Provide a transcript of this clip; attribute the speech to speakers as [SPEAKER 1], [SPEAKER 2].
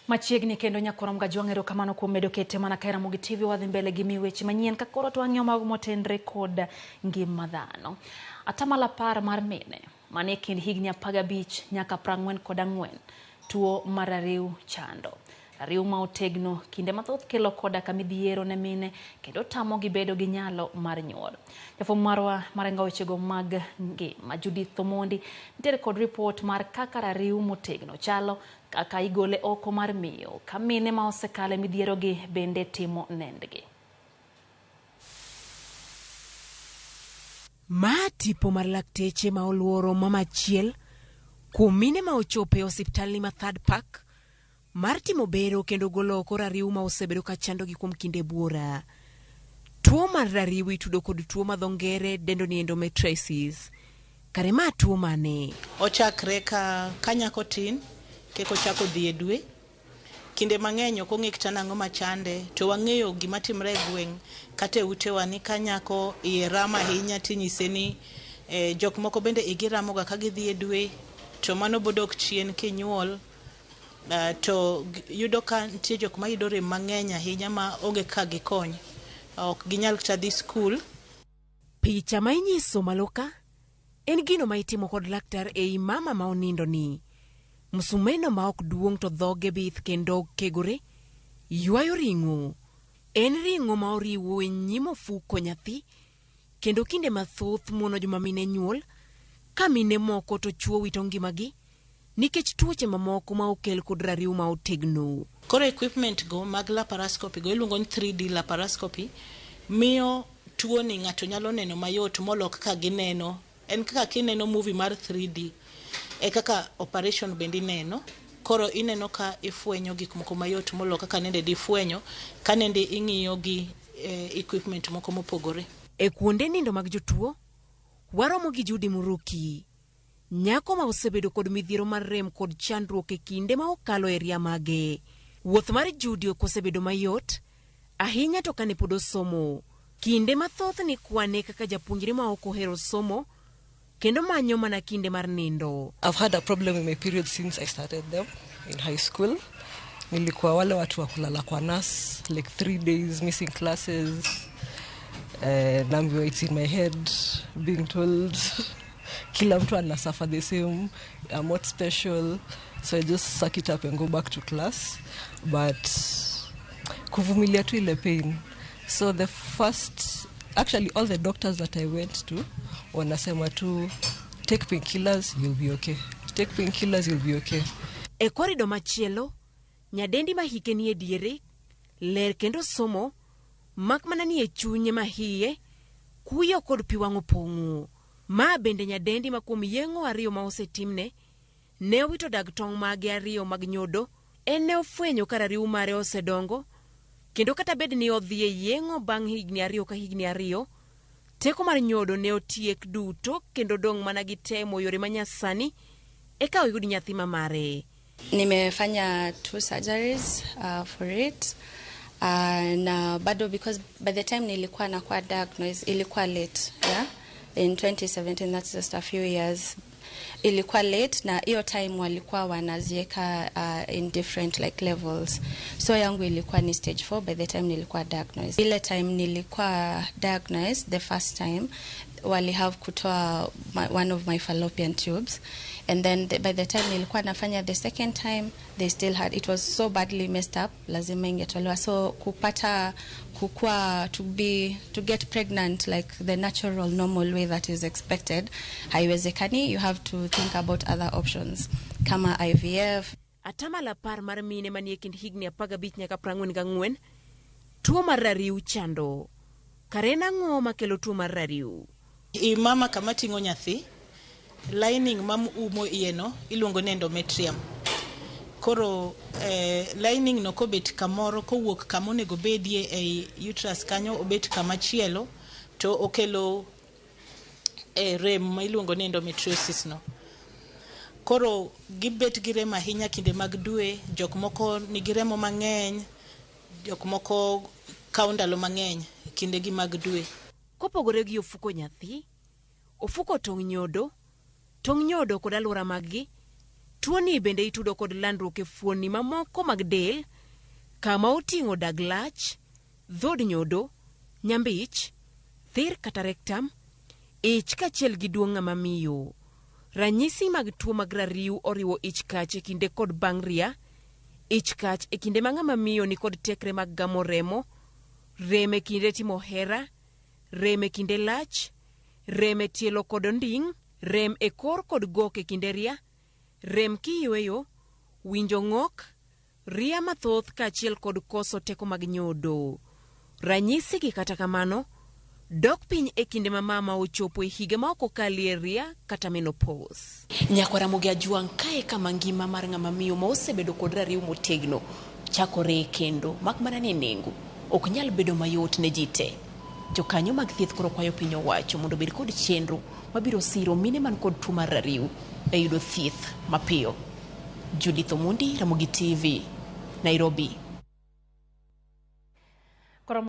[SPEAKER 1] Machiegni kendo nyakwar Mgajwang', erokamano kuom medo kete mana ka Ramogi TV. Wadhi mbele gi mi weche manyien ka koro to wang'iyo mago motenre kod ngima dhano. 10% mar mine manie kind higni 15 nyaka 44 tuo mar rariw chando. Rariw ma otegno kinde mathoth kelo koda ka midhiero ne mine kendo tamogi bedo gi nyalo mar nyuol. Jafwambo marwa marengo wechego mag ngima Judith Omondi nitiere kod ripot mar kaka rariw motegno chalo, kaka igole oko mar miyo, ka mine ma osekale midhierogi bende timo nendgi.
[SPEAKER 2] Ma tipo mar lakteche ma oluoro mama achiel kuom mine ma ochopo e osiptalni ma Third Park mar timo bero kendo golo oko rariw ma osebedo ka chandogi kuom kinde buora. Tuo mar rariw itudo kod tuo ma dho ngere dendo ni endometriosis. Kare ma tuo mane?
[SPEAKER 3] Ochakre ka nyako tin, keko chako dhi e dwe. Kinde mang'eny ok ong'e kata nang'o machande, to wang'eyo gima timre e gweng' kata e utewa ni ka nyako iye ram ahinya tinyise ni jok moko bende igi ramoga ka gidhi e dwe, to mano bodok chien kinyuol. To yudo ka nitie jok mayudo rem mang'eny ahinya ma onge kaka gikony, ok ginyal kata dhi skul.
[SPEAKER 2] Picha ma inyiso malo ka en gino ma itimo kod laktar ei mama ma onindo ni. Msumeno ma ok duong' to dhoge bith kendo kegore, ywayo ring'o. En ring'o ma oriwo e nyim ofuko nyathi, kendo kinde mathoth mono joma mine nyuol, ka mine moko to chwo wito ngimagi nikech tuoche mamoko ma okel kod rariw ma otegno.
[SPEAKER 3] Koro equipment go mag laparoscopy go iluongo ni 3D laparoscopy, miyo tuoni ng'ato nyalo neno mayot molo kaka gineno. En kaka kineno movie mar 3D, e kaka operation bende ineno. Koro ineno ka ifwenyo gik moko mayot molo kaka nende difwenyo ka nende ing'iyo gi equipment moko mopogore.
[SPEAKER 2] E kuonde nindo mag jotuo, waromo gi Judy Muruki, nyako ma osebedo kod midhiero mar rem kod chandruok e kinde ma okalo e ria mage. Wuoth mar Judy ok osebedo mayot, ahinya to kane pod osomo. Kinde mathoth ni kwane kaka japuonjre ma ok ohero somo, kendo manyo mana kinde mar nindo.
[SPEAKER 4] I've had a problem with my period since I started them in high school. Nilikuwa wale watu wa kulala kwa nurse, like 3 days missing classes. Naambiwa it's in my head, being told kila mtu ana suffer the same, I'm not special. So I just suck it up and go back to class. But kuvumilia tu ile pain. So the first, actually all the doctors that I went to wanasema tu take painkillers, you'll be okay. Take painkillers, you'll be okay.
[SPEAKER 2] E korido machielo, nyadendi ma hike nie diere, ler kendo somo, mak mana ni e chunye ma hiye, kuyo kod pi wang' opong'o. Ma bende nyadendi ma kuom yeng'o ariyo ma osetimne, ne owito dag tong' mage ariyo mag nyodo, en ne ofwenyo ka rariw mare osedongo, kendo kata bed ni odhi e yeng'o bang' higni ariyo ka higni ariyo, teko mar nyodo ne otiek duto kendo dong' mana gi temo yore manyasani eka oyud nyathi ma mare.
[SPEAKER 5] Nimefanya 2 surgeries for it. Na bado because by the time nilikuwa nakuwa diagnosed ilikuwa late, yeah? In 2017, that's just a few years. Ilikuwa late na hiyo time walikuwa wanazieka in different levels. So yangu ilikuwa ni stage 4 by the time nilikuwa diagnosed. Ile time nilikuwa diagnosed the first time wali have kutoa one of my fallopian tubes, and then by the time nilikuwa nafanya the second time they still had, it was so badly messed up, lazima ingetolewa. So kupata kukua to be to get pregnant like the natural normal way that is expected haiwezekani. You have to think about other options kama IVF.
[SPEAKER 2] 10% mar mine manie kind higni 15 nyaka 44 tuo mar rariw chando. Kare en ang'o makelo tuo mar rariw?
[SPEAKER 3] I mama kama ting'o nyathi, lining ma umo iye no iluongo ni endometrium. Koro lining no kobet kamoro, kowuok kama onego bedie ei uterus kanyo, obet kama chielo, to okelo rem ma iluongo ni endometriosis no. Koro gibet gi rem ahinya kinde mag dwe, jok moko nigi remo mang'eny, jok moko kawo ndalo mang'eny kinde gi mag dwe.
[SPEAKER 2] Kopogore gi ofuko nyathi, ofuko tong' nyodo, tong' nyodo kod alwora maggi, Tuoni bende itudo kod landruok e fuonni mamoko mag del kama oting'o dag lach, dhod nyodo, nyambich, thir kata rectum, ich kaachiel gi duong' ng'ama miyo. Ranyisi mag tuo mag rariw oriwo ich kach e kinde kod bang' ria, ich kach e kinde ma ng'ama miyo nikod tekre mag gamo remo, rem e kinde timo hera, rem e kinde lach, rem e tielo kod onding', rem e kor kod gok e kinde ria, rem kiyweyo, winjo ng'ok, ria mathoth kaachiel kod koso teko mag nyodo. Ranyisi gi kata kamano, dok piny e kinde ma mama ochopo e higa ma ok okalie ria kata menopause. Nyakwa Ramogi Ajwang' kae kama ngima mar ng'ama miyo ma osebedo kod rariw motegno chakore kendo mak mana ni nengo ok nyal bedo mayot ne ji te. Jokanyo mag thieth koro kwayo piny owacho mondo obed kod chenro mabiro siro mine man kod tuo mar rariw e yudo thieth mapiyo. Judith Omundi, Ramogi TV, Nairobi.